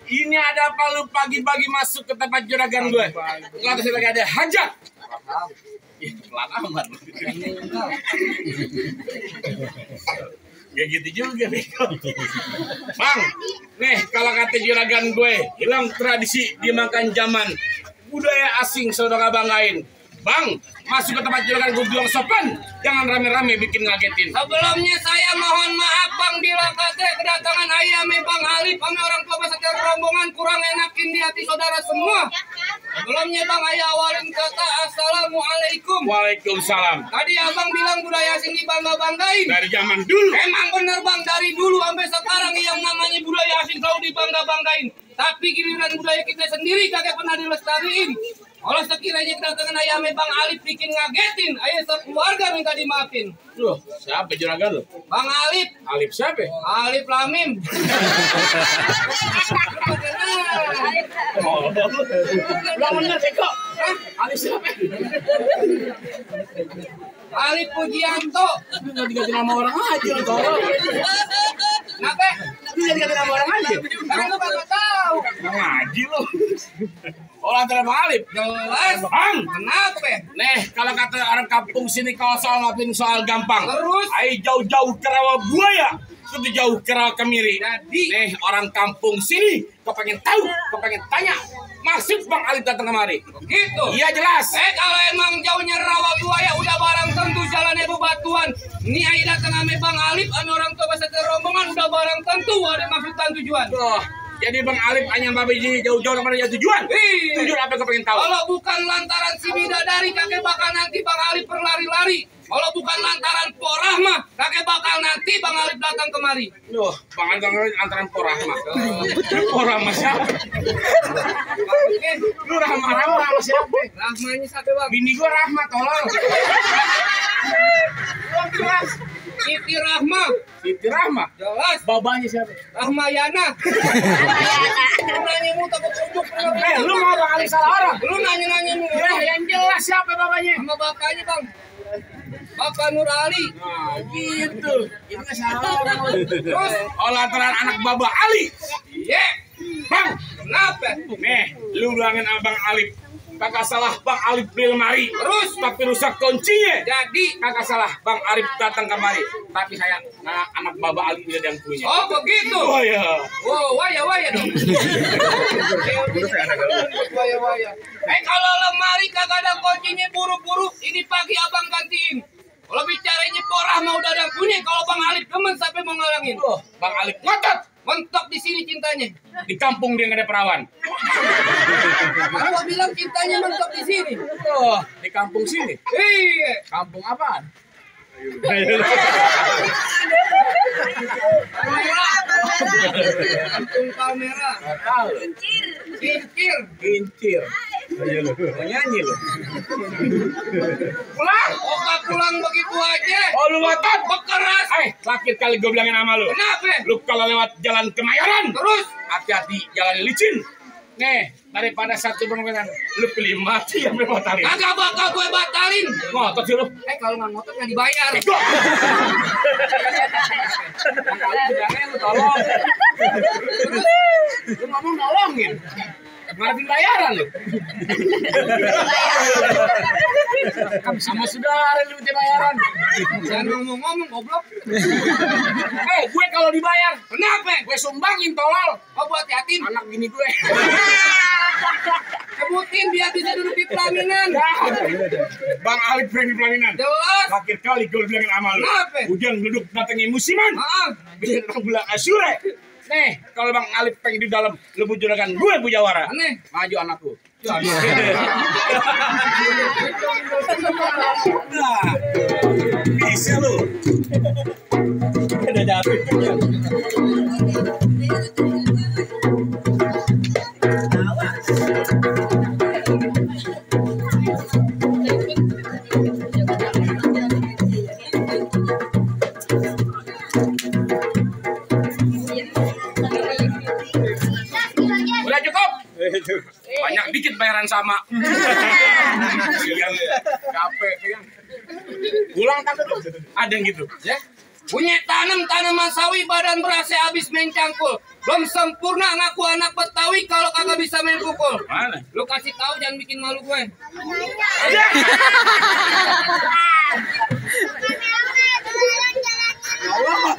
Ini ada apa lu pagi-pagi masuk ke tempat juragan gue? Enggak ada lagi ada hajat. Ih, pelan amat. Gak gitu juga nih. Bang, nih kalau kata juragan gue, hilang tradisi dimakan zaman. Budaya asing saudara banggain. Bang, masuk ke tempat juragan gue bilang sopan, jangan rame-rame bikin ngagetin. Sebelumnya saya mohon maaf Bang bila kata kedatangan ayam Bang Alif sama orang tua beserta rombongan kurang enakin di hati saudara semua. Sebelumnya Bang ayah awalin kata Assalamualaikum. Waalaikumsalam. Tadi Abang bilang budaya asing dibangga-banggain. Dari zaman dulu. Emang bener Bang, dari dulu sampai sekarang yang namanya budaya asing selalu dibangga-banggain. Tapi giliran budaya kita sendiri kagak pernah dilestariin. Kalau sekiranya kedatangan ayam Bang Alif bikin ngagetin, ayah sekeluarga minta dimaafin. Loh, siapa juragan lu? Bang Alif. Alif siapa? Alif Lamim. Oh, belum bener sih kok. Alif siapa? Alif Pujianto. Ganti-ganti nama orang aja lu tolong. Kenapa? Ganti-ganti nama orang aja. Kan lu baru tahu. Ngaji lu. Oh, antara Bang Alif. Jelas. Bang, Kenapa? nih kalau kata orang kampung sini kalau soal ngapin soal gampang. Terus? Ayo jauh-jauh ke Rawabuaya, itu jauh ke Rawakemiri. Jadi? Nih orang kampung sini, kepengen tahu, kepengen tanya. maksud Bang Alip datang kemari? Begitu. Iya jelas. Kalau emang jauhnya rawa buaya udah barang tentu jalannya bebatuan. Ini ai datang ame Bang Alip, ame orang tua beserta rombongan udah barang tentu ada maksud dan tujuan. Oh, jadi Bang Alip hanya babi ji jauh-jauh kemana tujuan? Tujuan apa kau pengen tahu? Kalau bukan lantaran si bidadari kakek bakal nanti Bang Alip berlari-lari. Kalau bukan lantaran Porahma, kakek bakal nanti Bang Alip datang kemari. Loh, Bang Alip lantaran Porahma. Porahma siapa? Lu Rahma siapa? Rahmanya siapa Bang? Bini gua Rahma, tolong. Siti Rahma. Siti Rahma? Jelas. Babanya siapa? Rahmayana. Lu nanya mu takut ujuk. Lu mau Bang Alip salah orang? Lu nanya-nanya mu. Yang jelas siapa babanya? Sama bapaknya Bang. Bapak Nur Ali. Nah, gitu. Itu kan salah orang. Terus lantaran anak Baba Ali. iya. Bang, Kenapa? nih, lu bilangin Abang Alip. Kakak salah Bang Alip beli lemari. Terus Tapi rusak kuncinya. jadi Kakak salah Bang Alip datang kemari. Tapi sayang, anak Baba Ali udah yang punya. oh begitu. Oh ya. Wow, waya dong. Waya. Kalau lemari kagak ada kuncinya buru-buru, ini pagi abang gantiin. Kalau bicaranya Porah mau udah ada punya, kalau Bang Alip demen sampai mau ngalangin. Oh, Bang Alip ngotot. Mentok di sini cintanya. Di kampung dia nggak ada perawan. Kalau bilang cintanya mentok di sini. Oh, di kampung sini. Iya. Kampung apaan? Kampung kamera. Nggak tahu. Kincir. Mau nyanyi lu. Pulang begitu aja. Oh, lu ngotot. Bekeras. Terakhir kali gue bilangin sama lu. Kenapa? Lu kalau lewat jalan Kemayoran, Terus hati-hati jalan licin. Nih, daripada satu bermainan, lu pilih mati yang batalin. kagak bakal gue batalin. Ngotot sih lu. Kalau nggak ngotot nggak dibayar. Bego. Bilangnya lu tolong. Lu ngomong nolongin. Ngarepin bayaran lu. Sama saudara lu minta bayaran. Jangan ngomong-ngomong goblok. Gue kalau dibayar, Kenapa? gue sumbangin tolol. Oh buat yatim. Anak bini gue. Sebutin biar bisa duduk di pelaminan. Bang Alip pengen di pelaminan. Jelas. Terakhir kali gue bilangin sama lu. Kenapa? Hujan duduk datangin musiman. Biar orang bilang asyure. Nih, kalau Bang Alip pengen di dalam, lu bujurakan gue bujawara. Aneh. Maju anakku. Nah, bisa lu. Udah jatuh. Udah cukup. Banyak dikit bayaran sama. Capek kan. Pulang tak ada yang gitu. Ya. Punya tanaman sawi badan berasa habis main cangkul. Belum sempurna ngaku anak Betawi kalau kagak bisa main pukul. Mana? Lu kasih tahu jangan bikin malu gue. Allah.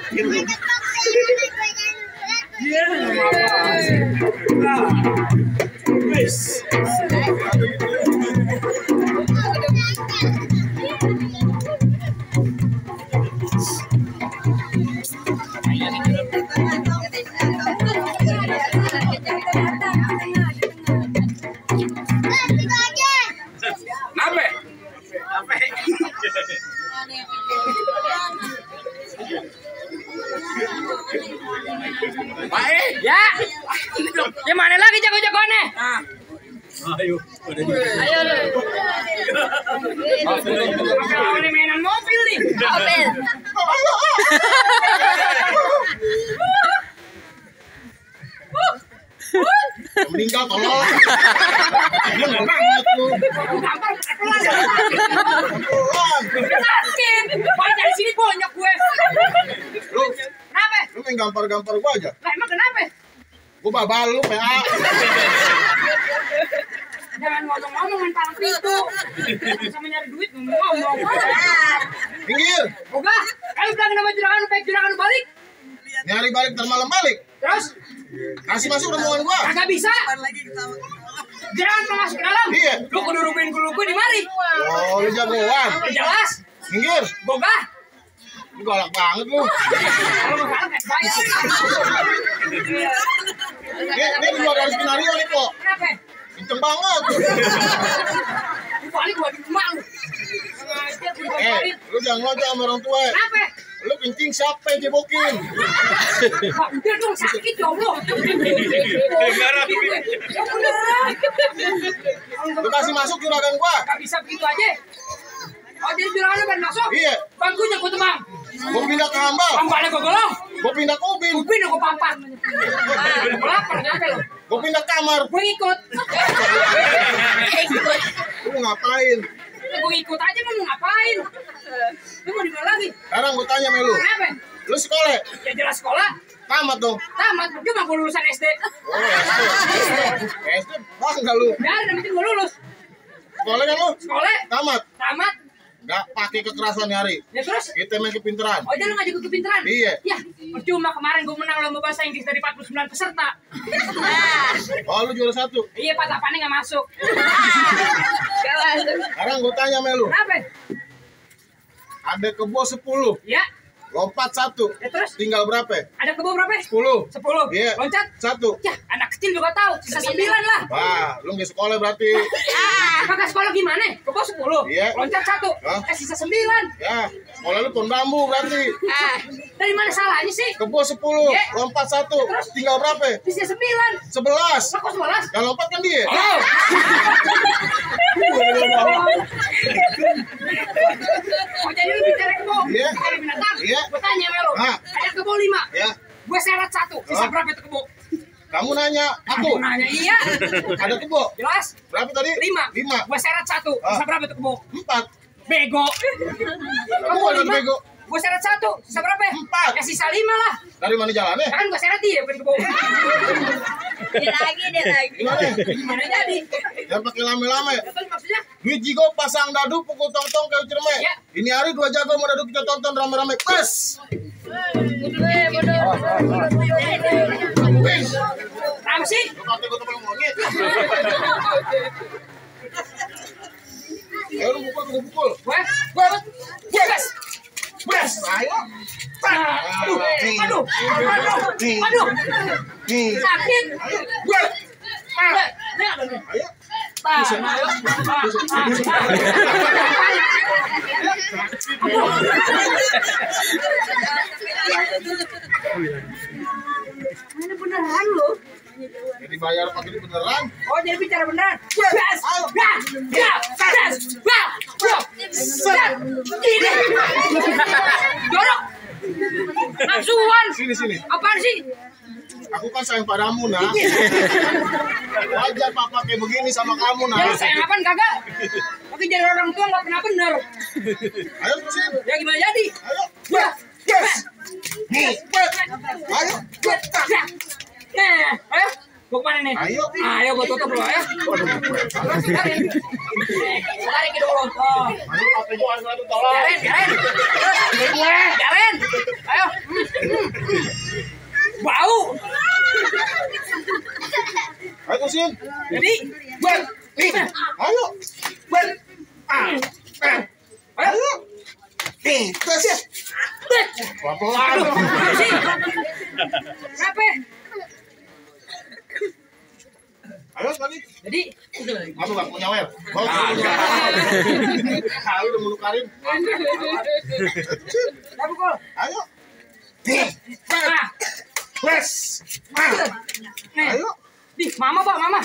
Wis. Apa? Baik. Ya. Ya mana lagi jago-jagoannya? Ayo. Ayo lu. Ini mainan mobil nih. Mobil. Meninggal tolong. Dia enggak banget lu. Sakit. Balik dari sini banyak gue. Lu Kenapa? Lu main gampar-gampar gua aja. Lah emang kenapa? Gua babal lu PA. Jangan ngomong-ngomong main palang pintu. Sama nyari duit ngomong-ngomong. Pinggir. Oga, kalau bilang nama juragan lu baik juragan lu balik. Nyari balik ntar malam balik. Terus Kasih masuk rombongan gua. kagak bisa. Jangan mau masuk ke dalam. Iya. Lu kudu rubuhin gue di mari. Oh, lu jagoan. Jelas. Minggir. Boga. Lu galak banget lu. Kalau mau kalah kayak bayar. Ini keluar dari skenario nih kok. Kenapa? Kenceng banget. Balik gua di rumah lu. Sengaja gua balik. Lu jangan ngojek sama orang tua. Kenapa? Lu kencing siapa yang jebokin? Pak, udah dong sakit ya Allah. Ya beneran. Lu kasih masuk juragan gua. Gak bisa begitu aja. Oh jadi juragan ban masuk? Iya. Bangkunya gua tebang. Gua pindah ke hambal. Pambalnya gua golong. Gua pindah ke ubin. Upin gua pampat. Gua lapar nyampe lu. Gua pindah kamar. Gua ikut. Lu mau ngapain? Gua ikut aja mau ngapain? Lu mau di mana lagi? Sekarang gua tanya sama lu. Kenapa? Lu sekolah? Ya jelas sekolah. Tamat dong. Tamat, cuma gua lulusan SD. Oh, SD bangga lu. Dari yang penting gua lulus. Sekolah kan lu? Sekolah, Tamat. tamat. Gak pakai kekerasan hari. Ya terus? Kita main kepintaran. Oh, jadi lu ngajak gue kepintaran? Iya. Ya, percuma kemarin gue menang lomba bahasa Inggris dari 49 peserta. Oh, lu juara 1. Iya, 48-nya nggak masuk. Sekarang gua tanya sama lu. Kenapa? Ada kebo 10. Ya, Lompat 1. ya terus? Tinggal berapa? Ada kebo berapa? 10. 10. Iya. Loncat? 1. Ya, anak kecil juga tahu. Sisa 9 lah. Wah, lu nggak sekolah berarti. Kakak sekolah gimana? Kebo 10. Iya. Loncat 1. Hah? Sisa 9. Ya, sekolah lu pohon bambu berarti. Dari mana salahnya sih? Kebo 10. Iya. Lompat 1. Tinggal berapa? Sisa 9. 11. Lah kok 11? Yang lompat kan dia. Oh. Oh, jadi lu bicara kebo? Iya. Bicara binatang? Iya. Gue tanya sama lu. Hah? Ada kebo 5. Ya, Gue seret 1. Sisa Hah? berapa itu kebo? kamu nanya Aku aku. nanya iya. Ada kebo. Jelas? Berapa tadi? 5. 5. Gue seret 1. Sisa berapa itu kebo? 4. Bego. Kamu ada 5. bego. Gue seret 1. Sisa berapa? 4. Ya sisa 5 lah. Dari mana jalannya? Kan gue seret dia bukan kebo. Dia lagi. Gimana? Gimana jadi? Jangan pakai lame-lame. Betul maksudnya? Duit jigo pasang dadu pukul tong-tong kayak cerme. Ya. Ini hari 2 jago mau dadu kita tonton rame-rame. Pes. Wih. Apa sih? Kata gue temen monyet. Ayo lu pukul. Gue. Yes. Pes. Ayo. Aduh. Nih. Sakit. Gue. Ayo. Ayo. Mana beneran lu? Jadi bayar pakai duit beneran. Oh jadi bicara beneran. Gas. Ini. Jorok. Nafsuan. Sini. Apaan sih? Aku kan sayang padamu, nak. Wajar papa kayak begini sama kamu, nak. Jadi sayang apaan kagak? Tapi jadi orang tua nggak pernah bener. Ayo terusin. Ya gimana jadi? Ayo. Ya. Yes. Nih. Ayo. Ayo. Mau kemana nih? Ayo. Ayo gua tutup lo ya. Tarik dulu. Oh. Ayo, pakai gua satu tolong. Biarin. Ayo. Bau. Ayo terusin. Jadi, Nih. Ayo. ayo. Nih. Tes. Pelan-pelan. Aduh, apa sih? Kenapa? Ayo tadi. Jadi, Kamu gak punya wel. Mau Kali udah menukarin. kamu kok. Ayo. Nih. Nah, Press. nih. Ayo. Di, mama, Pak, mama.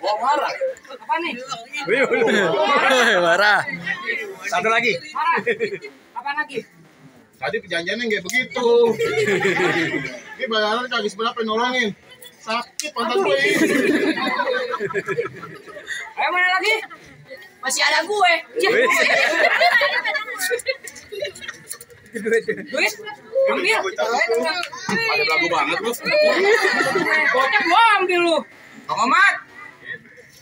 Oh, marah. Apa nih? Marah. Satu lagi. Marah. Apa lagi? Tadi perjanjiannya nggak begitu. Ini bayaran kagak seberapa nolongin. Sakit pantat gue ini. Ayo mana lagi? Masih ada gue. Ya. Duit? Ambil. Ada belagu banget lu. Bocah gua ambil lu. Bang Mamat.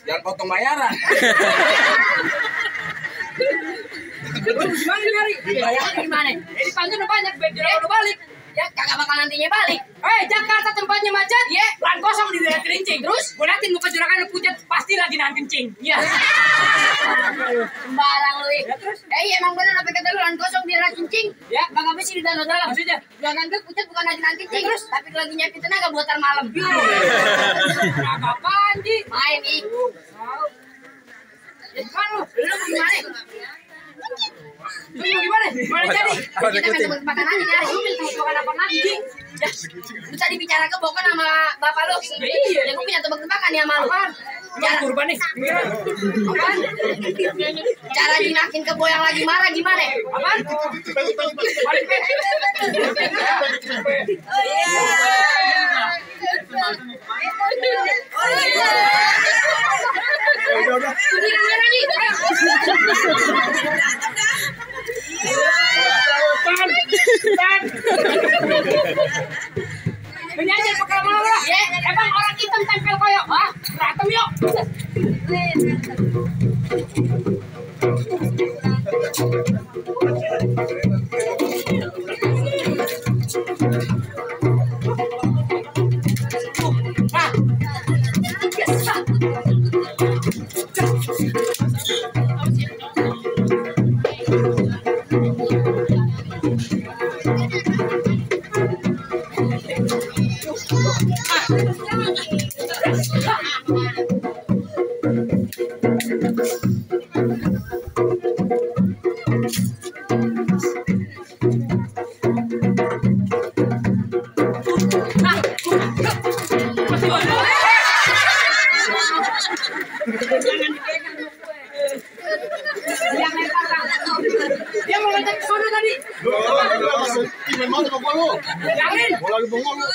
Jangan potong bayaran. Gimana nyari? Gimana? Ini pantun udah banyak, baik udah balik. Ya kagak bakal nantinya balik. Jakarta tempatnya macet. Iya. Lan kosong di daerah Kerincing. Terus gue liatin muka juragan pucat pasti lagi nahan kencing. Iya. Sembarang lu. Iya emang bener apa kata lu lan kosong di daerah kencing. Ya. Bang apa sih di dalam-dalam? Maksudnya? Jangan gue pucat bukan lagi nanti kencing. Terus tapi lagi nyapi tenaga buat tar malam. Apaan Ji? Main itu. Kan lu Gimana? Lu gimana? Gimana jadi? Kita main tebak-tebakan aja nih. Lu minta makan apa lagi Ji? Ya, lu tadi bicara ke Bokon sama bapak lu. Iya. Ya gue punya tebak-tebakan nih sama lu. Jangan kurban nih. Apaan? Cara jinakin kebo yang lagi marah gimana? Apaan? Balik pet. Menyanyi pakai mana? Ya, Emang orang hitam tempel koyok? Hah? Berantem yuk. Dia mau ngajak ke sono tadi. Main mau sama gua lu. Bilangin. Gua lagi bengong lu.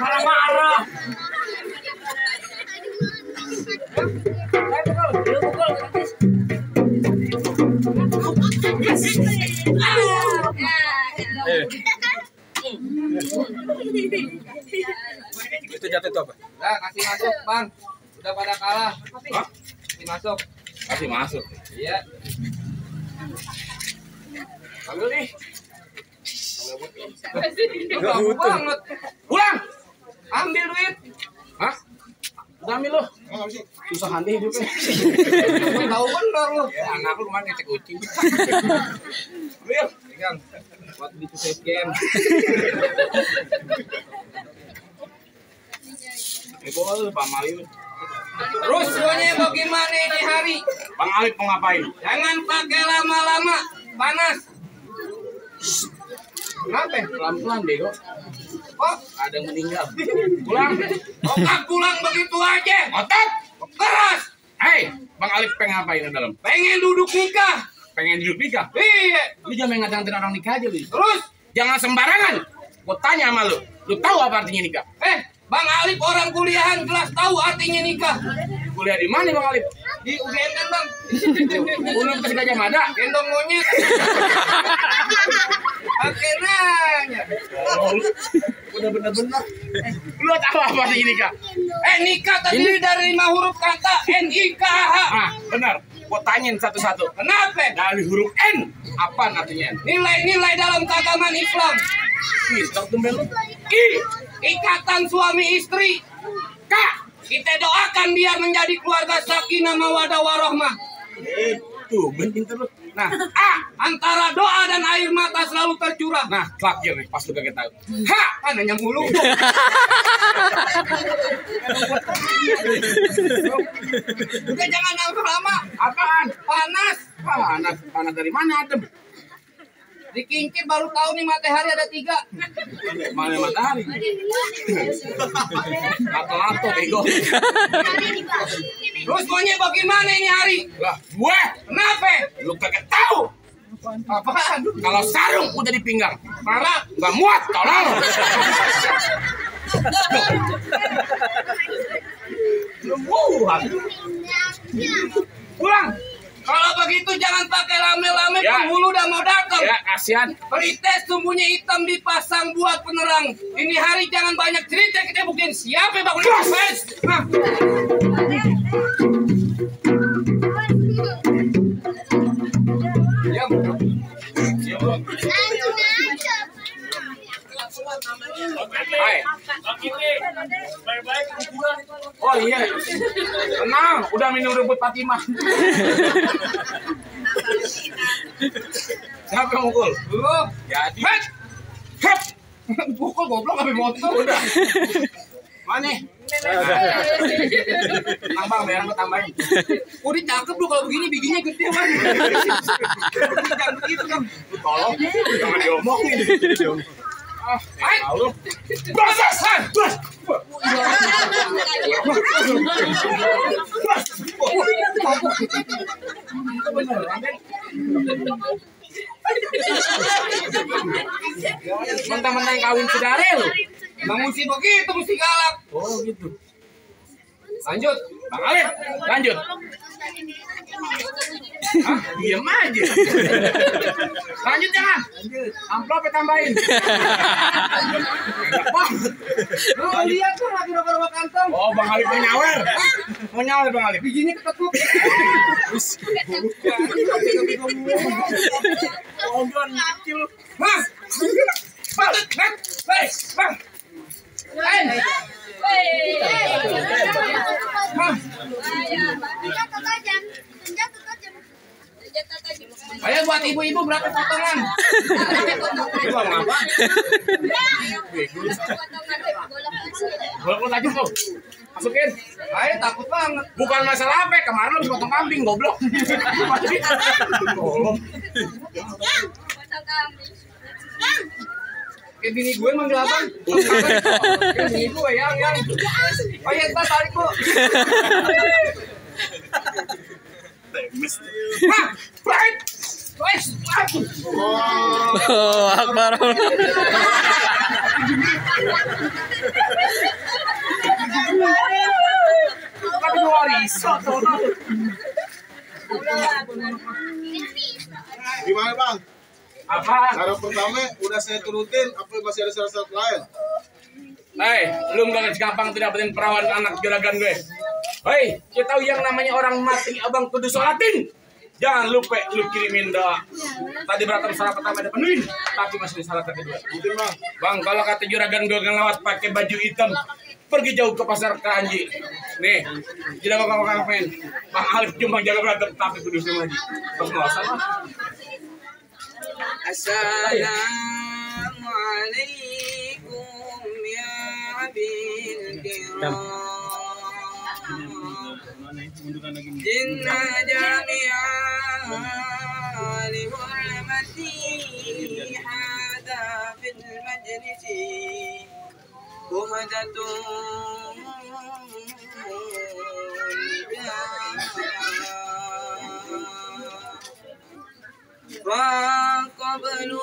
Marah-marah. Lu pukul gratis. Itu jatuh itu apa? Nah, kasih masuk, Bang. Udah pada kalah. Hah? Kasih masuk. Kasih masuk. Iya. Ambil nih. Gampang banget. Pulang. Ambil duit. Hah? Udah ambil lo. Susah hati hidupnya. Gue tahu bener lu. Ya, anak lu kemarin ngecek kucing. Ambil. Pegang. Buat beli save game. Bawa lu Pak Mali lu. Terus semuanya bagaimana ini hari? Bang Alif mau ngapain? Jangan pakai lama-lama. Panas. Kenapa? Pelan-pelan deh kok. Oh, Ada yang meninggal. Pulang. kok nggak pulang begitu aja? Otot. Keras. Hei, Bang Alif pengen ngapain di dalam? Pengen duduk nikah. Pengen hidup nikah? Iya. Lu jangan ngatain orang nikah aja lu. Terus, Jangan sembarangan. Gua tanya sama lu. Lu tahu apa artinya nikah? Bang Alif orang kuliahan kelas tahu artinya nikah. Kuliah di mana Bang Alif? Di UGM kan, Bang? Universitas Gajah Mada. Gendong monyet. Pakai nanya. Oh, udah bener-bener. Lu tahu apa artinya nikah? Nikah terdiri dari 5 huruf kata N-I-K-H. Ah, benar. Gua tanyain satu-satu. Kenapa? Dari huruf N, apa artinya? Nilai-nilai dalam keagamaan Islam. Pintar tumben lu. I, Ikatan suami istri. K. Kita doakan biar menjadi keluarga sakinah mawadah warahmah. Tuh, pintar lu. Nah, A. Antara doa dan air mata selalu tercurah. nah, terakhir nih, pas lu kagak tahu. H. Kan nanya mulu. Udah jangan lama-lama. Apaan? Panas. Panas, panas dari mana adem? Dikincir baru tahu nih matahari ada 3. Mana matahari? Lato-lato bego. Terus maunya bagaimana ini hari? Lah, gue, Kenapa? lu kagak tahu. Apaan? Kalau sarung udah di pinggang, Parah. nggak muat, tolong. Lembuhan. Pulang. Kalau begitu jangan pakai lame-lame, Ya. penghulu udah mau datang. Ya, kasihan. Perites sumbunya hitam dipasang buat penerang. Ini hari jangan banyak cerita, kita buktiin siapa yang bangun fest. Nah. Hai. Oh iya. Tenang, udah minum rebut Fatimah. Siapa yang mukul? Dulu. Jadi. Hep. Pukul goblok sampai motor udah. Mana? Tambah, biar aku tambahin. Udah cakep lu kalau begini bikinnya gede man. Jangan begitu kan. Tolong, jangan diomongin. Ayo. Proses, bos. Mentang-mentang kawin saudara lu. Emang mesti begitu, mesti galak. Oh gitu. Lanjut. Bang Alif, lanjut. Hah? Diam aja. Lanjut jangan. Amplopnya tambahin. Lu lihat tuh lagi roba-roba kantong. Oh, Bang Alif mau nyawer. Mau nyawer Bang Alif. Bijinya ketekuk. Oh, John kecil. Hah? Bang, Bang, Bang. Ayo buat ibu-ibu berapa potongan? Itu apa? Boleh aja tuh. Masukin. Ayo takut banget. Bukan masalah apa, kemarin lu potong kambing goblok. Goblok. Kayak bini gue manggil abang. Kayak bini gue yang. Ayo kita tarik bu. Hah? Baik. Wes. Oh, Akbar. Kan warisan. Gimana Bang? Apa? Cara pertama udah saya turutin, apa masih ada syarat-syarat lain? Lu nggak gampang tidak dapetin perawan anak juragan gue. Hei, kita tahu yang namanya orang mati abang kudu sholatin. Jangan lupa lu kirimin doa. Tadi berantem salah pertama ada penuhin, tapi masih di salah kedua. Mungkin Bang. Bang, kalau kata juragan gue ngelawat pakai baju hitam, pergi jauh ke pasar Keranji. Nih, tidak bakal ngapain. Bang Alif cuma jaga berantem, tapi kudu sama lagi. Bang nggak usah lah. Assalamualaikum ya abil kiram. Jinna jami'an li hurmati hada fil majlisi tuhdatun وقبل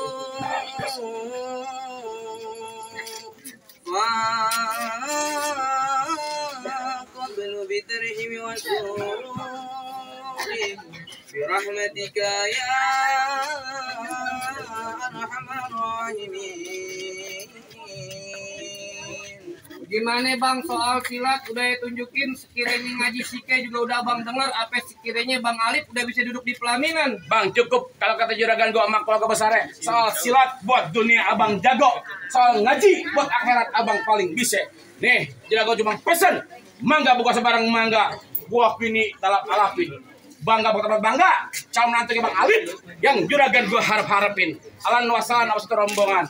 بترحم وسرور برحمتك يا أرحم الراحمين. Gimana bang soal silat udah tunjukin, sekiranya ngaji sike juga udah abang dengar, apa sekiranya bang Alif udah bisa duduk di pelaminan? Bang cukup kalau kata juragan gua sama keluarga besarnya. Soal silat buat dunia abang jago, soal ngaji buat akhirat abang paling bisa. Nih juragan cuma pesen mangga buka sebarang mangga, buah pini dalam alapin. Bangga bukan bangga, calon nanti bang Alif yang juragan gua harap-harapin. Alan wasalan awas rombongan.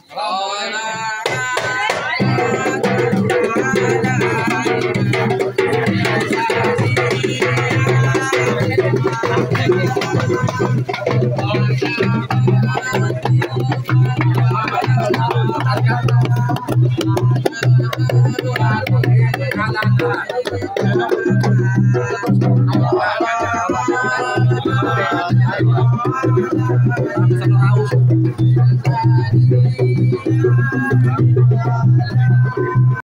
Ayo